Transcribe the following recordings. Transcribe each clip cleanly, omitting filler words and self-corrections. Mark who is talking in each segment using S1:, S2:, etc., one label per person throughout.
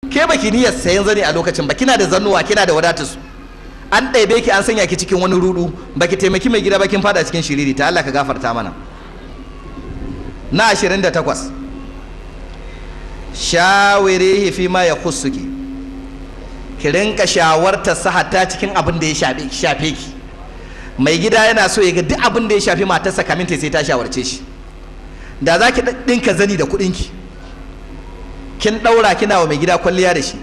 S1: Ke baki niyyar sayan zani a lokacin ba, kina da zannuwa, kina da wadatus, an ɗaibe ki an sanya ki cikin wani rudu, baki taimaki mai gida ba, kin fada cikin shiriri ta. Allah ka gafarta mana. Na 28, shawirihi fi ma yakhussuki, ki rinka shawartar sa hatta cikin abin da ya shafe ki. Mai gida yana so ya ga duk abin da ya shafi matarsa kamin ta sai ta shawarce shi. Da za ki ɗinka zani da kuɗinki, kin ɗaura kina wa mai gida kwalliya da shi,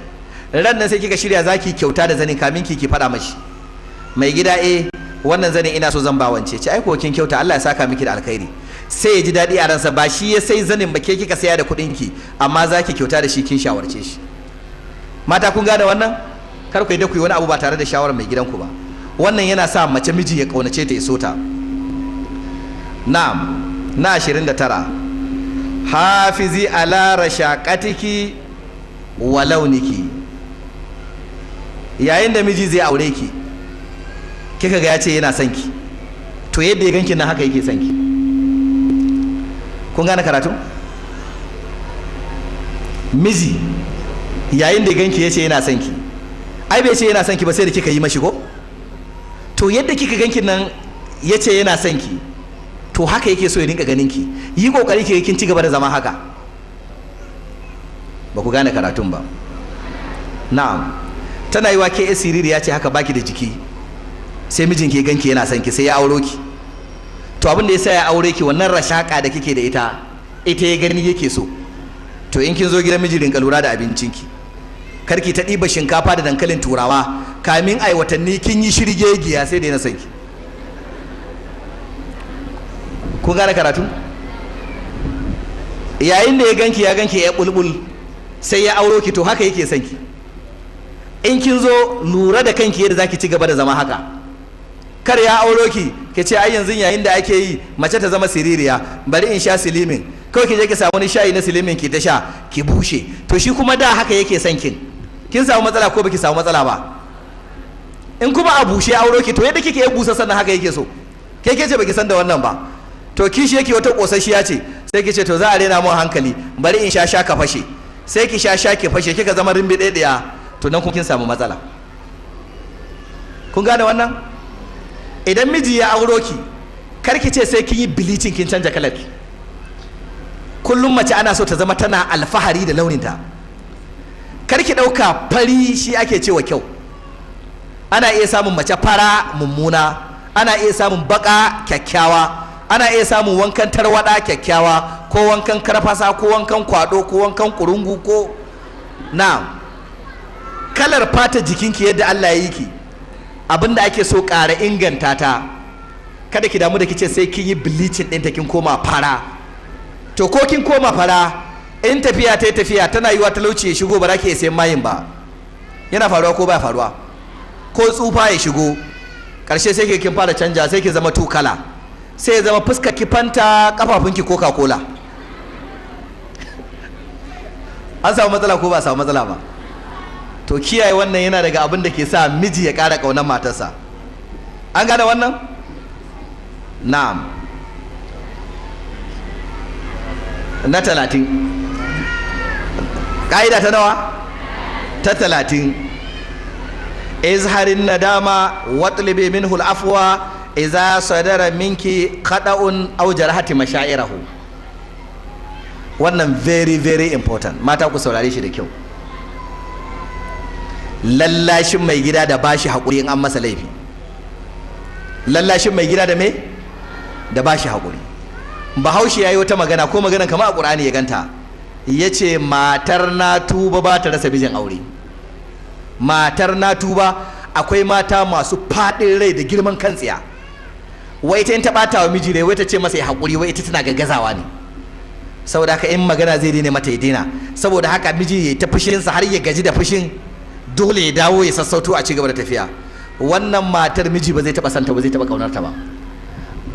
S1: ran nan sai kika shirya za ki kyauta da zanin, kamin ki faɗa mashi, mai gida eh wannan zanin ina so zan ba wance ce, ai ko kin kyauta, Allah ya saka miki da alkhairi. Sai ya ji daɗi a ransa, ba shi ya sai zanin ba, ke kika saya da kuɗinki, amma za ki kyauta da shi, kin shawarce shi. Mata kun gane wannan? Kar ku yi da ku yi wani abu ba tare da shawarar mai gidanku ba. Wannan yana sa mace miji ya kaunace ta, ya so ta. Na'am. Na 29, hafizi ala rashaqatiki wa launiki. Yayin da miji zai aure ki, kika ga ya ce yana son ki, to yadda ya ganki nan haka yake son ki. Kun gane karatu? Miji yayin da ya ganki ya ce yana son ki, ai bai ce yana son ki ba sai da kika yi mashi ko? To yadda kika ganki nan ya ce yana son ki, to haka yake so ya rinka ganin ki. Yi kokari ki kin ci gaba da zama haka. Ba ku gane karatun ba. Na'am. Tana yiwa ke siriri ya ce haka baki da jiki, sai mijinki ya ganki yana son ki, sai ya auro ki. To abin da ya sa ya aure ki, wannan rashaka da kike da ita, ita ya gani yake so. To in kin zo gidan miji, rinka lura da abincinki. Karki ta ɗiba shinkafa da dankalin turawa, kamin ai watanni kin yi shirgegiya, sai da yana son ki. Kun gane karatu? Yayin da ya ganki, ya ganki ya bulbul, sai ya auro ki, to haka yake son ki. In kin zo, lura da kanki yadda zaki ci gaba da zama haka. Kar ya auro ki ki ce ai yanzu yayin da ake yi mace ta zama siririya, bari in sha silimin kawai. Ki je ki samu wani shayi na silimin ki ta sha, ki bushe. To shi kuma da haka yake son kin. Kin samu matsala ko baki samu matsala ba? In kuma a bushe auro ki, to yadda kike ya busa sannan haka yake so. Ke ke ce baki san da wannan ba. To kishi yake wata kosasshiya ce, sai ki ce to za a rena mun hankali, bari in sha sha ka fashe. Sai ki sha sha ki fashe, kika zama rimbi ɗaya, to nan kun kin samu matsala. Kun gane wannan? Idan miji ya auro ki, kar ki ce sai kin yi bleaching, kin canja kalar ki. Kullum mace ana so ta zama tana alfahari da launinta. Kar ki ɗauka fari shi ake cewa kyau. Ana iya samun mace fara mummuna, ana iya samun baka kyakkyawa, ana iya samun wankan tarwada kyakkyawa, ko wankan karfasa, ko wankan kwado, ko wankan kurungu, ko na kalar fata jikinki yadda Allah ya yi ki. Abinda ake so ƙara inganta ta. Kada ki damu da kice sai kin yi bleaching ɗinta kin koma fara. To ko kin koma fara, in tafiya ta yi tafiya, tana yiwa talauci ya shigo, ba za ki iya sayan mayin ba. Yana faruwa ko ba faruwa? Ko tsufa ya shigo, ƙarshe sai kin fara canja, sai ki zama tukala, sai ya zama fuska ki Fanta, kafafunki Coca Cola. An samu matsala ko ba samu matsala ba? To kiyaye wannan yana daga abin da ke sa miji ya ƙara ƙaunar matarsa. An gane wannan? Na'am. Na 30, ƙa'ida ta nawa? Ta 30, izharin nadama watlibi minhu al'afwa idza sadara minki qada'un aw jarahati mashairahu. Wannan very very important. Mata ku saurare shi da kyau. Lallashin mai gida da bashi haƙuri in an masa laifi. Lallashin mai gida da me? Da bashi haƙuri. Bahaushe ya yi wata magana, ko magana kamar a ƙur'ani ya ganta, ya ce matar na tuba ba ta rasa mijin aure. Matar na tuba. Akwai mata masu faɗin rai da girman kan tsiya, wai ita in ta ɓata wa miji rai, wai ta ce masa ya haƙuri, wai ita tana gaggazawa ne, saboda haka in magana zai daina mata ya daina. Saboda haka miji ya ta fushinsa har ya gaji da fushin, dole ya dawo ya sassauto a cigaba da tafiya. Wannan matar miji ba zai taɓa santa ba, zai taɓa ƙaunarta ba.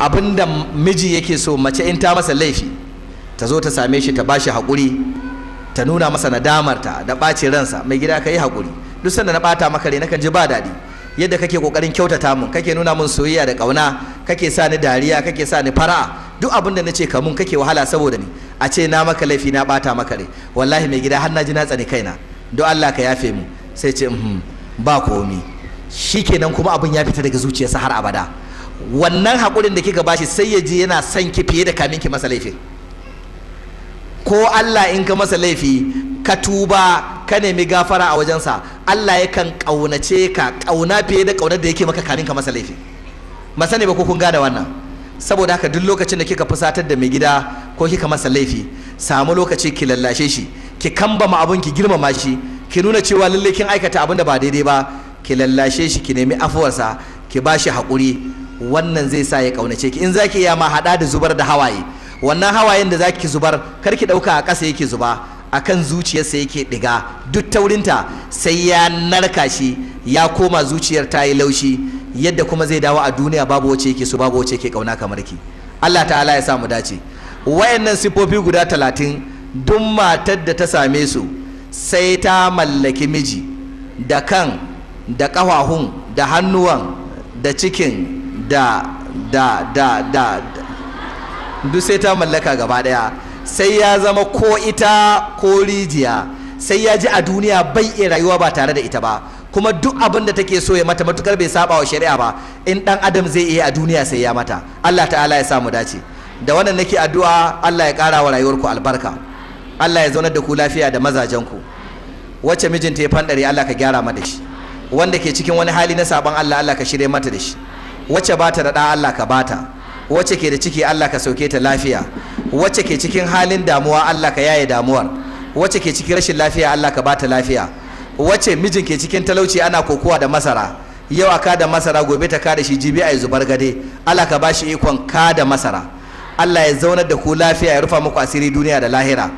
S1: Abinda miji yake so, mace in ta masa laifi, ta zo ta same shi, ta bashi haƙuri, ta nuna masa nadamarta da ɓacin ransa. Mai gida, ka yi haƙuri, duk sanda na ɓata maka rai nakan ji ba daɗi. Yadda kake ƙoƙarin kyautata mun, kake nuna mun soyayya da ƙauna, kake sa ni dariya, kake sa ni fara'a, duk abin da nace ka mun kake wahala saboda ni, a ce na maka laifi na ɓata maka rai, wallahi mai gida har na ji na tsani kaina. Don Allah ka yafe mu. Sai ce ba komi. Shikenan kuma abin ya fita daga zuciyarsa har abada. Wannan haƙurin da kika bashi sai ya ji yana son ki fiye da kamin ki masa laifin. Ko Allah in ka masa laifi ka tuba ka nemi gafara a wajensa, Allah yakan ƙaunace ka ƙauna fiye da ƙaunar da yake maka kamin ka masa laifi. Ba sani ba ko kun gane wannan. Saboda haka duk lokacin da kika fusatar da mai gida ko kika masa laifi, samu lokaci ki lallashe shi, ki kambama abun, ki girmama shi, ki nuna cewa lalle kin aikata abin da ba daidai ba, ki lallashe shi, ki nemi afuwarsa, ki ba shi haƙuri. Wannan zai sa ya ƙaunace ki. In zaki iya ma haɗa da zubar da hawaye, wannan hawayen da zaki zubar kar ki ɗauka a ƙasa yake zuba, akan zuciyarsa yake ɗiga. Duk taurinta sai ya narka shi, ya koma zuciyar ta yi laushi, yadda kuma zai dawo a duniya babu wacce yake so, babu wacce yake kauna kamar ki. Allah ta'ala ya sa mu dace. Wayannan sifofi guda 30 duk matar da ta same su sai ta mallaki miji, da kan, da ƙafafun, da hannuwan, da cikin, da da da da duk sai ta mallaka gaba daya. Sai ya zama ko ita ko rijiya, sai ya ji a duniya bai iya rayuwa ba tare da ita ba. Kuma duk abin da take so ya mata, matukar bai saba wa shari'a ba, in dan adam zai iya a duniya sai ya mata. Allah ta'ala ya samu dace. Da wannan nake addu'a, Allah ya ƙara wa rayuwarku albarka, Allah ya zaunar da ku lafiya da mazajenku. Wacce mijinta ya fandare, Allah ka gyara mata shi. Wanda ke cikin wani hali na saban Allah, Allah ka shirye mata da shi. Wacce bata da ɗa, Allah ka bata. Wacce ke da ciki, Allah ka sauke ta lafiya. Wacce ke cikin halin damuwa, Allah ka yaye damuwar. Wacce ke cikin rashin lafiya, Allah ka bata lafiya. Wacce mijin ke cikin talauci, ana kokowa da masara, yau a kada masara, gobe ta kada shi, jibi a yi zubar gade, Allah ka bashi ikon kada masara. Allah ya zaunar da ku lafiya, ya rufa muku asiri duniya da lahira.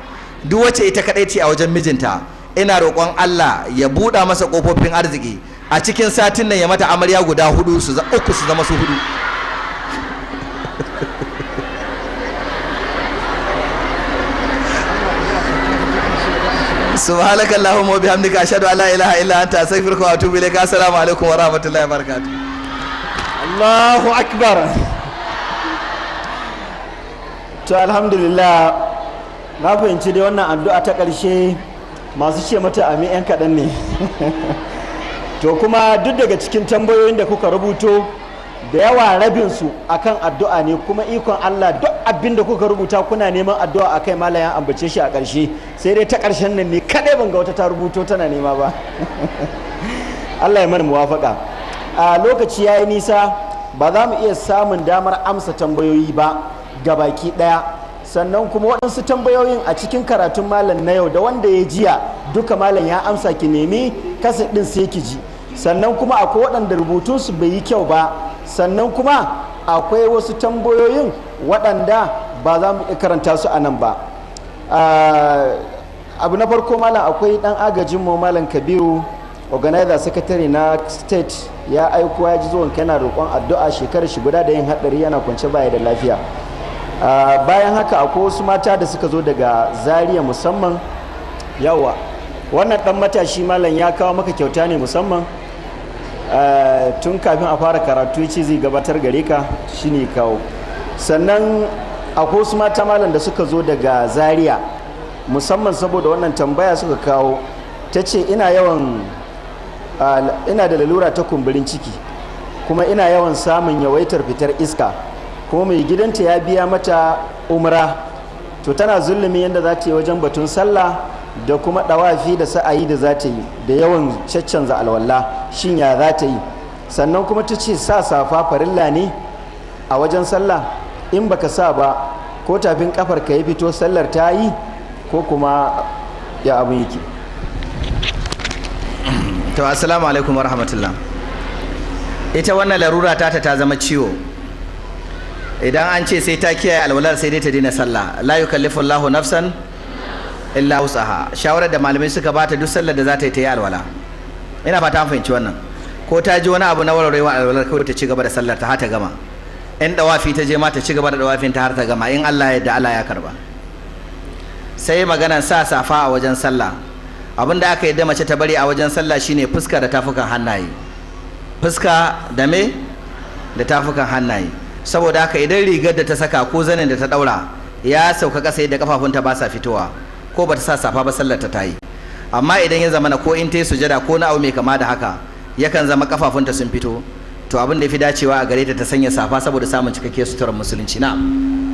S1: Duk wacce ita kadai ce a wajen mijinta, ina roƙon Allah ya buɗa masa ƙofofin arziki a cikin satin nan, ya mata amarya guda hudu, su uku su zama su hudu. Subhanaka allahumma wa bihamdika, ashhadu an la ilaha illa anta, astaghfiruka wa atubu ilayka. Assalamu alaikum wa rahmatullahi wa barakatuh.
S2: Allahu akbar. To alhamdulillah, na fahimci dai wannan addu'a ta ƙarshe masu ce mata amin yan kaɗan ne. To kuma duk daga cikin tambayoyin da kuka rubuto, da yawa rabinsu akan addu'a ne. Kuma ikon Allah, duk abin da kuka rubuta kuna neman addu'a akai, malam ya ambace shi a ƙarshe. Sai dai ta ƙarshen nan ne kaɗai ban ga wata ta rubuto tana nema ba. Allah ya mana muwafaka. A lokaci ya yi nisa, ba za mu iya samun damar amsa tambayoyi ba gabaki ɗaya. Sannan kuma waɗansu tambayoyin a cikin karatun malam na yau da wanda ya jiya duka malam ya amsa, ki nemi kaset ɗin sai ki ji. Sannan kuma akwai waɗanda rubutunsu bai yi kyau ba. Sannan kuma akwai wasu tambayoyin waɗanda ba za mu iya karanta su a nan ba. Abu na farko, malam, akwai ɗan agajinmu, Malam Kabiru, organizer secretary na state, ya aiko ya ji zuwan kana roƙon addu'a. Shekarar shi guda da yin haɗari, yana kwance baya da lafiya. Bayan haka akwai wasu mata da suka zo daga Zaria musamman. Yawa, wannan ɗan matashi, malam, ya kawo maka kyauta ne musamman. Tun kafin a fara karatu ya ce zai gabatar gare ka, shine kawo. Sannan akwai wasu mata, malam, da suka zo daga Zaria musamman saboda wannan tambaya suka kawo. Ta ce ina da lalura ta kumburin ciki, kuma ina yawan samun yawaitar fitar iska, kuma mai gidanta ya biya mata umra. To tana zulumi yadda za ta yi wajen batun sallah da kuma ɗawafi da sa'ayi da za ta yi da yawan caccanza alwala. Shin ya za ta yi? Sannan kuma ta ce sa safa farilla ne a wajen sallah? In baka sa ba, ko tafin kafar ka ya fito, sallar ta yi ko kuma ya abin yake?
S1: To assalamu alaikum warahmatullah. Ita wannan larura ta ta zama ciwo. Idan an ce sai ta kiyaye alwalar, sai dai ta daina sallah. La yukallifu Allahu nafsan illa wus'aha. Shawarar da malamai suka bata, duk sallar da za ta yi, ta yi alwala. Ina fata an fahimci wannan. Ko ta ji wani abu na warwarewa alwalar, kawai ta ci gaba da sallar ta har ta gama. In dawafi ta je ma, ta ci gaba da dawafin ta har ta gama. In Allah ya yarda, Allah ya karba. Sai maganan sa safa a wajen sallah. Abin da aka yadda mace ta bari a wajen sallah shine fuska da tafukan hannaye. Fuska da me? Da tafukan hannaye. Saboda haka idan rigar da ta saka ko zanin da ta daura ya sauka ƙasa yadda kafafunta ba sa fitowa, ko ba ta sa safa ba, sallar ta tayi. Amma idan ya zama na ko in ta yi sujada ko na abu mai kama da haka, yakan zama kafafunta sun fito, to abin da ya fi dacewa a gare ta, ta sanya safa saboda samun cikakkiyar suturar musulunci. Na'am.